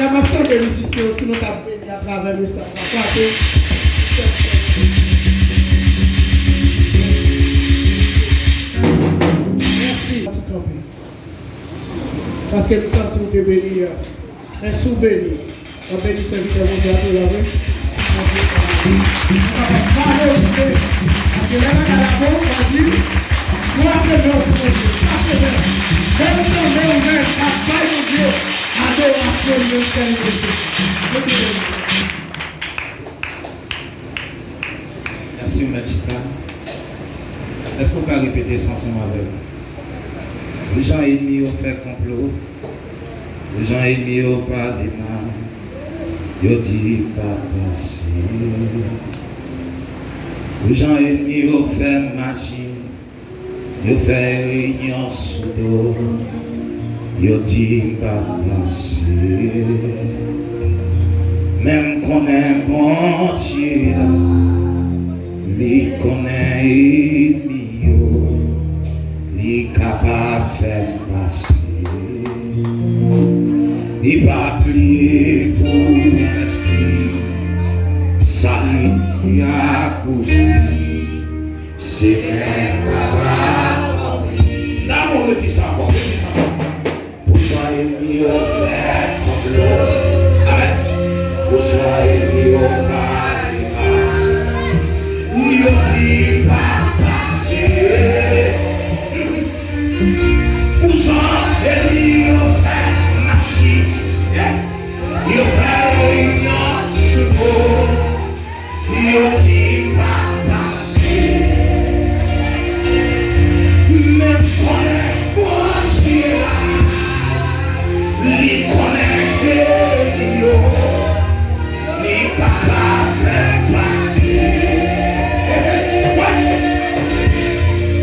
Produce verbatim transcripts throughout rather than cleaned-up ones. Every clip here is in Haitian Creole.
M ap tande mizisyen yo, si nou t ap beni atravè mesaj la. Frape. Mèsi. Ti kanpe. Paske nou santi w te beni yè. Men si w beni, w ap beni sèvitè Bondye a tou la vre. Nou kapab valorize. Paske lè bagay la bon, w a di, frape men w pou Bondye. Frape men w. Lè nou tande w menm k ap bay Bondye adorasyon, nou fè l. Mèsi, Mèt Chita. Èske w ka repete sa ansanm avè m? Pou jan ènmi yo fè konplo, pou jan ènmi yo pale mal, yo di m p ap pase. Pou jan ènmi yo fè maji, yo fè reyinyon sou do, yo di m p ap pase. Men m konnen Bondye la, li konnen ènmi yo, li kapab fè m pase. Li pa bliye pwomès li, sa li di ak bouch li. Se men k ap akonpli. Damou, redi sa ankò, redi sa ankò. Pou jan ènmi yo fè konplo. Amèn. Pou jan ènmi yo pale mal. Pou yo di m pa pase. Pou jan ènmi yo fè maji. Yo fè reyinyon sou do. Yo di m pa pase. Men m konnen Bondye la, li konnen ènmi yo, li kapab fè pase.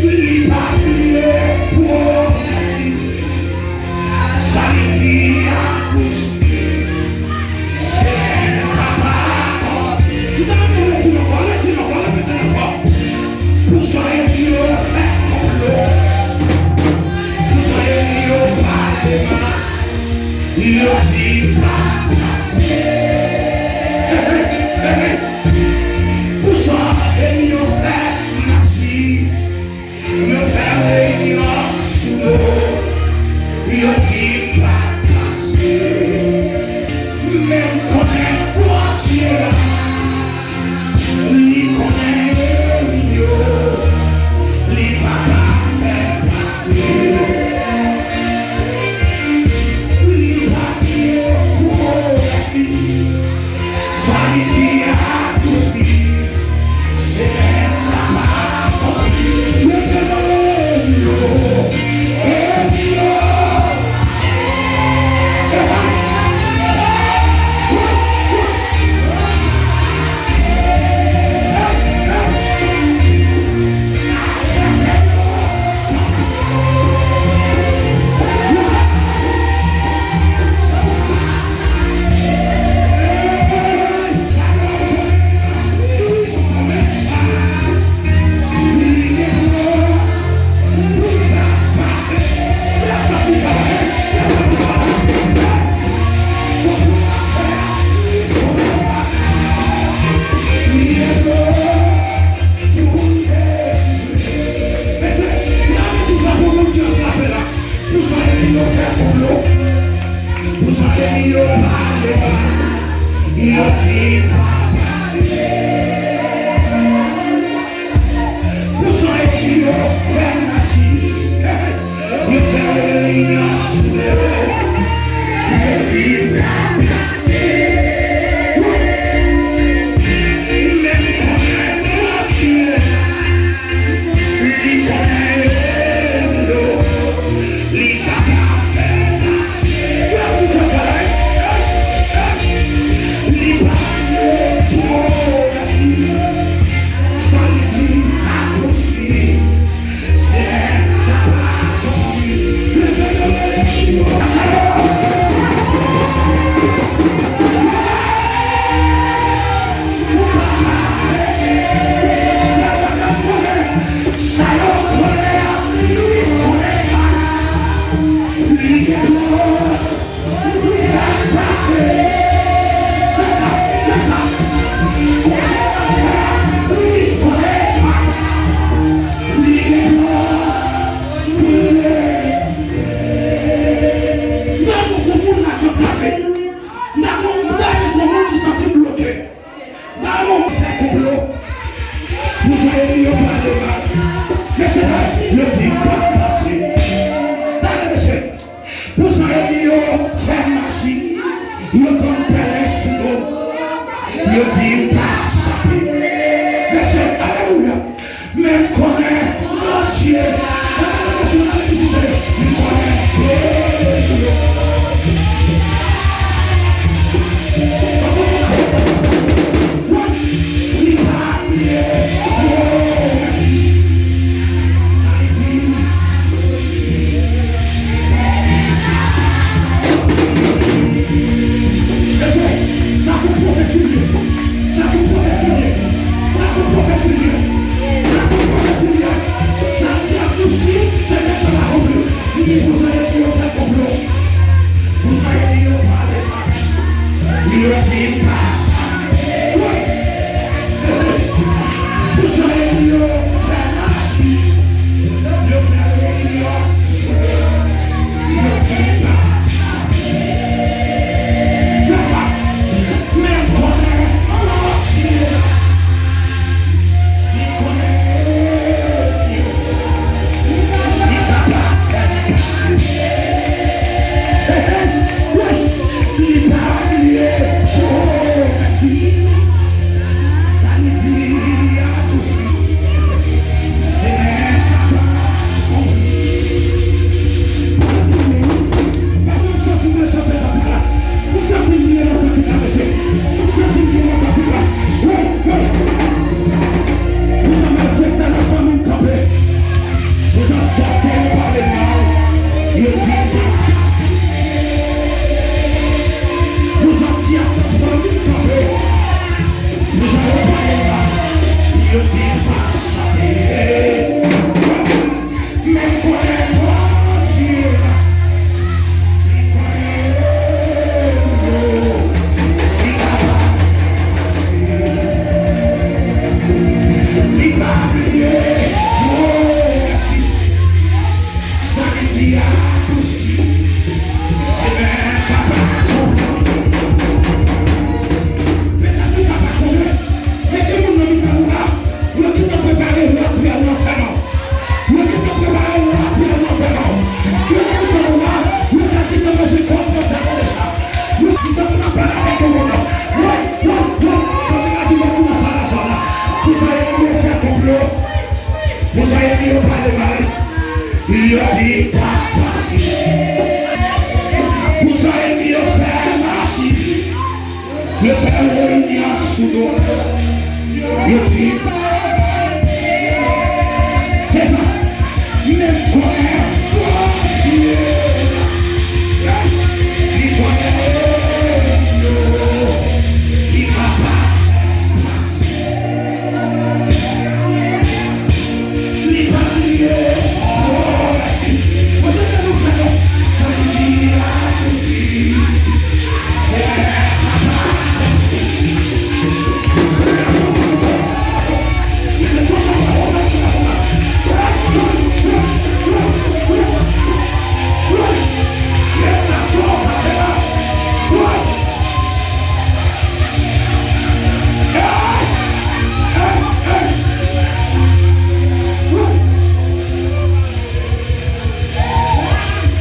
Li pa bliye pwomès li, sa li di ak bouch li. Senyè kapab. Ou ta renmen redi l ankò, redi l ankò, repete l ankò. Pou jan ènmi yo fè konplo, pou jan ènmi yo pale mal, yo di m pa pase. Pou jan ènmi yo fè maji, yo fè reyinyon sou do, yo di m pa pase. Men m konnen Bondye la, li konnen ènmi yo, li kapab fè pase. Li pa bliye pwomès li. Sa li di ak bouch li, se kapab akonpli. Mesye, nou rele ènmi yo. Ènmi yo. Pou jan ènmi yo fè konplo, pou jan ènmi yo pale mal, yo di m pa pase. Pou jan ènmi yo fè maji, yo fè reyinyon sou mwen, yo di m pa pase. Men m konnen Bondye la. Li konnen ènmi yo, li kapab fè pase. Kiyès ki kwè sa la, wi? Li pa bliye Yo di m pa chape. Mesye, alelouya. Men m konnen Bondye. Alelouya, mesye, alelouya, mesye, li konnen. Li pa bliye. Oh, mèsi. Sa li di. Mesye, sa se pwofesi li ye. Sa se pwofesi li ye. Sa se pwofesi li ye. Sa se pwofesi li ye. Sa di a bouch li, se nèg ki pa konprann. Li di pou sa yo fè konplo. Pou sa yo pale mal. Yo di m pa sa. Wi. Pou sa yo fè machi. Yo fè reyinyon. Yo di m pa sa. Se sa. Men m konnen Bondye. Li konnen. Li kapab fè. Hey, hey, wi. Li pa bliye. Oh, mèsi. Sa li di a bouch li. Se kapab. Ou santi m byen, wi. Pase yon chans pou mwen chante kantik la. Ou santi m byen nan kantik la, mesye. Ou santi m byen nan kantik la. Wi, wi. Pou sa malfektè nan fanmi m kanpe. Pou sa sòsyè yo pale mal. Yo di m pa pase. Pou sa dyab nan fanmi m kanpe. Pou sa yo pale mal. Yo di m pa chape. Men m konnen Bondye la. Li konnen yo. Li kapab. Li pa bliye. Oh, mèsi. Sa li di a bouch li. Se men kapab. Petèt ou ka pa konnen, men gen moun nan mitan nou la, yo gentan prepare rad pou y al nan antèman. Yo gentan prepare rad pou y al nan antèman. Yo nan mitan nou la, yo ta gentan manje kòb nan tablo deja. Yo ki soti nan pale avèk yo moun nan. Woy, woy, woy, kantik la di mwen kouman sa la sa la. Pou sa yo fè konplo. Pou sa yo pale mal. Yo di pa pase. Pou sa yo fè machi. Yo fè reyinyon sou nou. Yo di, se sa. Men m konnen Bondye. Li konnen yo. Li kapab fè pase. Li pa bliye. Oh, mèsi. Bondye beni w, frè. Sa li di a bouch li. Se kapab.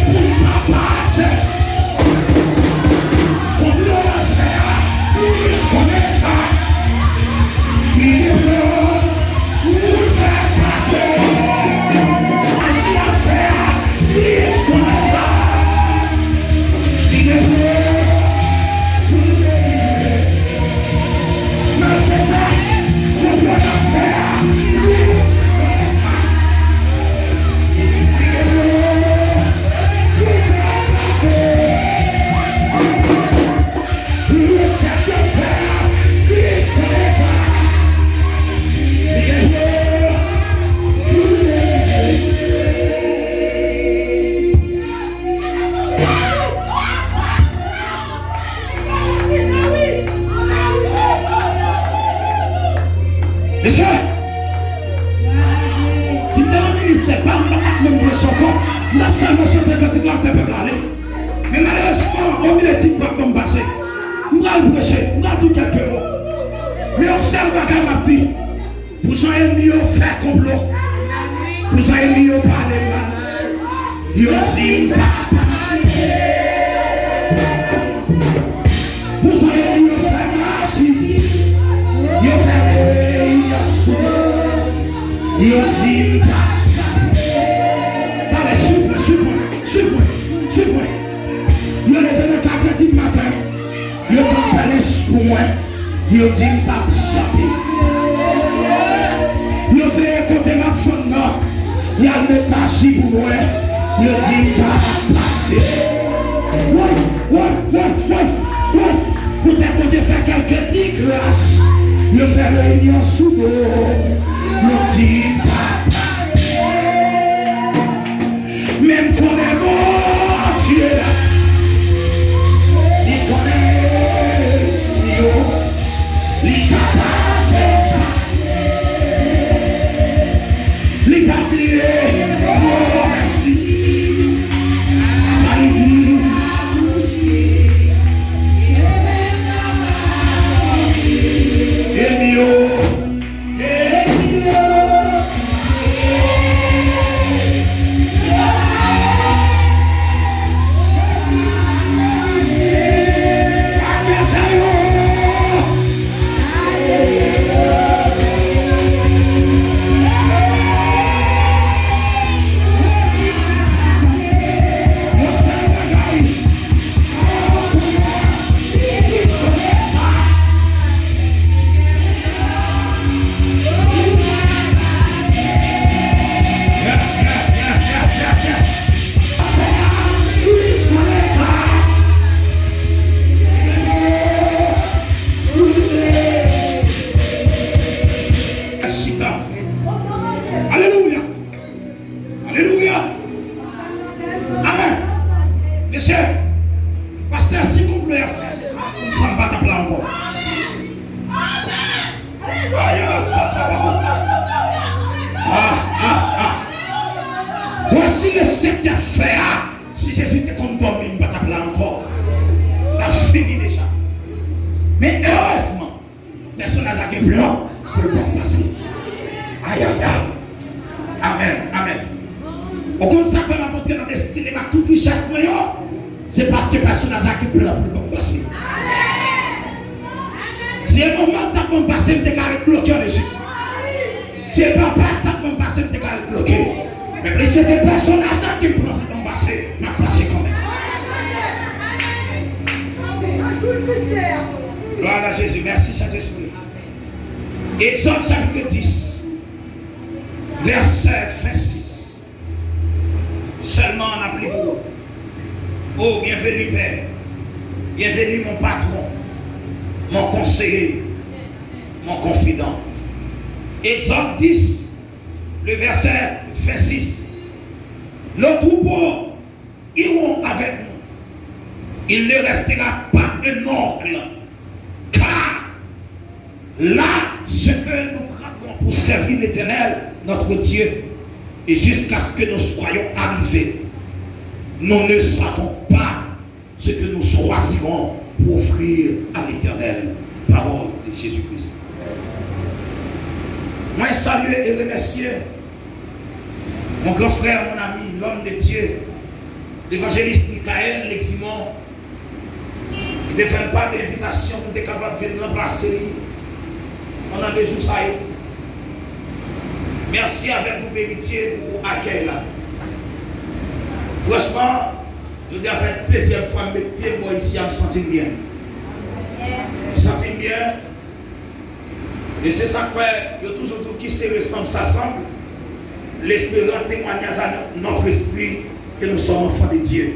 Pou m pa pase. Konplo yo fè a, Kris konnen sa. Li gen plan pou l fè pase. Sa l ap fè a, Kris konnen sa. Li gen plan pou l delivre. Malfektè, konplo y ap fè a, li, Mesye, si m te nan ministè pa m, m pa t ap menm preche ankò. M t ap sèlman chante kantik la, m fè pèp la ale. Men malerezman, on milye di m p ap ban m pase. M pral preche, m pral di kèlke mo. Men yon sèl bagay m ap di. Pou jan ènmi yo fè konplo, pou jan ènmi yo pale mal, yo di m pa pase. Pou jan ènmi yo fè maji, Mwen, yo di m p ap chape. Yo veye kote m ap fann nan, y al met maji pou mwen. Yo di m p ap pase. Woy, woy, woy, woy, woy. Poutèt Bondye fè kèlke ti gras, yo fè reyinyon sou do m. Yo di m p ap pase. Men m konnen Bondye la, li konnen yo, li kapab fè pase. Li pa bliye pwomès li. Sa li di? Ènmi yo. Chita. Alelouya. Alelouya. Amèn. Mesye, pastè, si konplo y ap fè, se sa, m pa t ap la ankò. Aya, sa pa bon. Ah, ah, ah. Vwasi le sèt y ap fè a. Si Jezi te konn dòmi, m pa t ap la ankò. N ap fini deja. Men erezman, pèsonaj la gen plan pou l pase. Ayayay. Amèn, amèn. Ou konn sa k fè m ap antre nan destine m ak tout richès mwen yo? Se paske pèsonaj la gen plan pou l ban m pase. Si se manman l t ap ban m pase, m te ka ret bloke ann Ejip. Si se papa l t ap ban m pase, m te ka ret bloke. Men piske se pèsonaj la ki pran pou ban m pase, m ap pase kanmenm. Glwa a Jezi. Mèsi, Sentespri. Egzòd chapit dis, vèsè vennsis. Sèlman n ap li pou ou. Oh, bienvenue, Père. Bienvenue, mon patron, mon conseiller, mon confident. Exode dix, le verset vingt-six. Nos troupeaux iront avec nous. Il ne restera pas un ongle. Car là, ce que nous prendrons pour servir l'Éternel, notre Dieu, et jusqu'à ce que nous soyons arrivés, nous ne savons pas ce que nous choisirons pour offrir à l'Éternel. Parole de Jésus-Christ. Mwen salye e remèsye mon gran frè, mon ami, lòm de Dye, levanjelis Michael Leximond, ki te fè m pa de envitasyon pou m te kapab vin ranplase li pandan de jou sa yo. Mèsi avèk gwoup Eritye pou akèy la. Franchman, jodi a fè dezyèm fwa m met pye m bò isi a, m santi m byen. M santi m byen. E se sa k fè yo toujou di w ki sere sanm sa sanm, l'espérant témoignage à no-, notre esprit que nous sommes enfants de Dieu.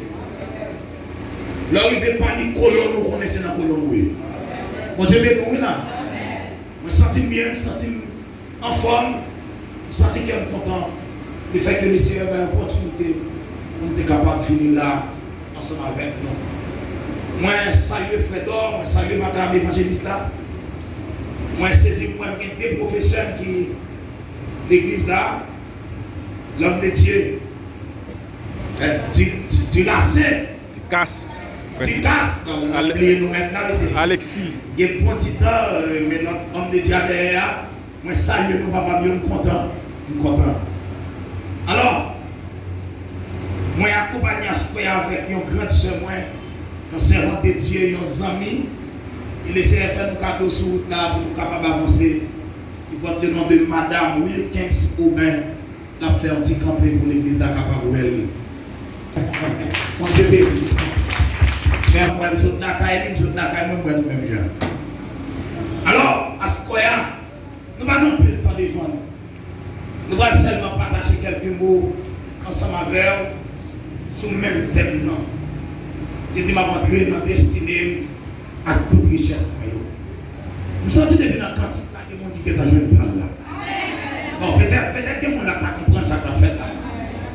Lè w rive pami kolonn, ou konnen se nan kolonn ou ye. Bondye beni w, wi la. Mwen santi m byen, m santi m anfòm, m santi kè m kontan. Lefètke Lesenyè bay opòtinite pou m te kapab vini la ansanm avèk nou. Mwen salye frè Dò, mwen salye madanm evanjelis la. Mwen sezi pou mwen gen de pwofesè m ki legliz la, lòm de Dye, eh, Di-, Di-, Dirasen. Dikas. Dikas, non, mwen bliye nou mèt la, mesye. Alexis. Gen bon ti tan, eh, men lòt òm de Dye a dèyè a. Mwen salye nou, papa m yo, m kontan. M kontan. Alò, mwen akonpanye aswè a avèk yon grann sè mwen, yon sèvant de Dye, yon zanmi. E Lesenyè fè nou kado sou wout la pou nou kapab avanse. Li pòt le non de Madam Wilkens Aubin. N ap fè yon ti kanpe pou legliz la kapab wè l. Bondye beni. Men mwen, m sot lakay li, m sot lakay mwen, m wè nou menm jan. Alò, aswè a, nou pa gen anpil tan devan nou. Nou pral sèlman pataje kèlke mo ansanm avè w sou menm tèm nan. Li di, "M ap antre nan destine m ak tout richès mwen yo." M santi depi nan kantik la, gen moun ki gentan jwenn pa l la. Bon, petèt, petèt gen moun la k pa konprann sa k ap fèt la.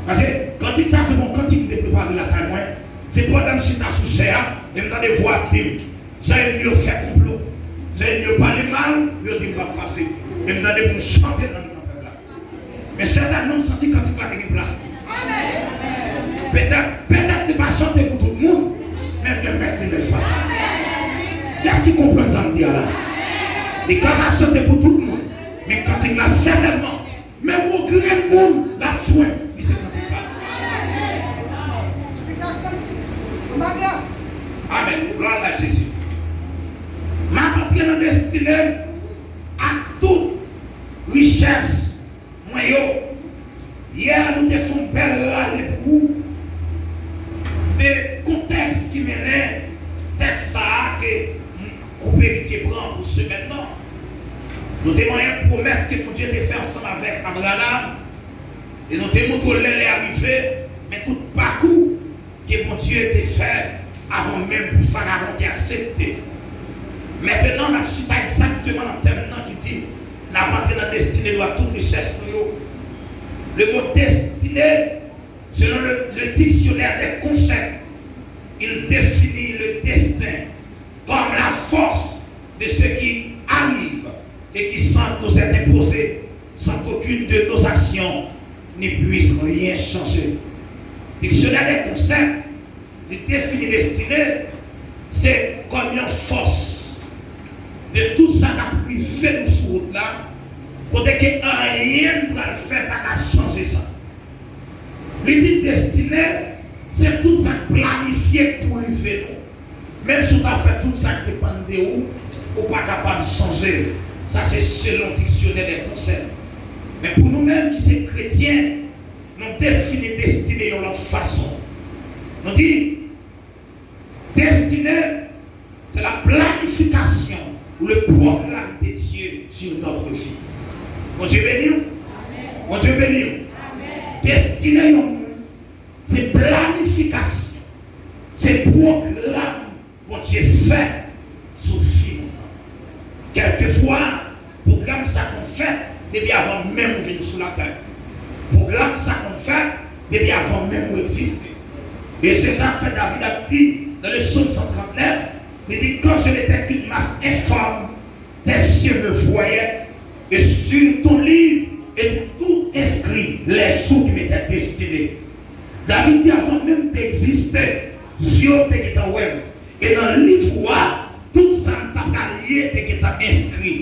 Paske kantik sa, se yon kantik m te prepare lakay mwen. Se pandan m chita sou chè a, e m tande vwa ap di m, "Jan ènmi yo fè konplo, jan ènmi yo pale mal, yo di m p ap pase." E m tande pou m chante nan mitan pèp la. Men sètènman, m santi kantik la te gen plas li. Petèt, petèt li pa chante pou tout moun, men l gen mèt li nan espas la. Kiyès ki konprann sa m di a la? Li ka pa chante pou tout moun, men kantik la sètènman, men yon grenn moun l ap jwenn, li se kantik la. Amèn. Glwa a Jezi. M ap antre nan destine m ak tout richès mwen yo. Yè, nou te fè yon bèl rale pou ou de kontèks ki mennen tèks sa a ke Koup Eritye pran pou semèn nan. Nou te manyen pwomès ke Bondye te fè ansanm avèk Abraram, e nou te montre w lè lè a rive, men tout pakou ke Bondye te fè avan menm pou Farawon te aksepte. Mentenan, n ap chita egzakteman nan tèm nan ki di, n ap antre nan destine nou ak tout richès nou yo. Le mot destiné, selon le, le dictionnaire des concepts, il définit le destin comme la force de ce qui arrive et qui semble nous être imposé sans qu'aucune de nos actions ne puisse rien changer. Dictionnaire des concepts, li defini destine, se kòm yon fòs de tout sa k ap rive nou sou wout la, kote ke anyen n pral fè pa ka chanje sa. Li di destine, se tout sa k planifye k pou rive nou. Menm si w ta fè tout sa k depann de ou, ou pa kapab chanje l. Sa se selon diksyonè dè konsèp. Men pou nou menm ki se kretyen, nou defini destine yon lòt fason. Nou di, destine, c'est la planification ou le programme de Dieu sur notre vie. Bondye beni w. Bondye beni w. Destine yon moun, se planifikasyon, se pwogram Bondye fè sou vi moun nan. Kèlkefwa, pwogram sa konn fèt depi avan menm ou vin sou latè. Pwogram sa konn fèt depi avan menm ou egziste. E se sa k fè David ap di nan le Psaume cent trente-neuf, li di, quand je n'étais qu'une masse informe, tes cieux me voyaient, et sur ton livre étaient tous inscrits les jours qui m'étaient destinés. David di, avan menm m te egziste, zye w te gentan wè m. E nan liv ou a, tout sa m ta pral ye te gentan enskri.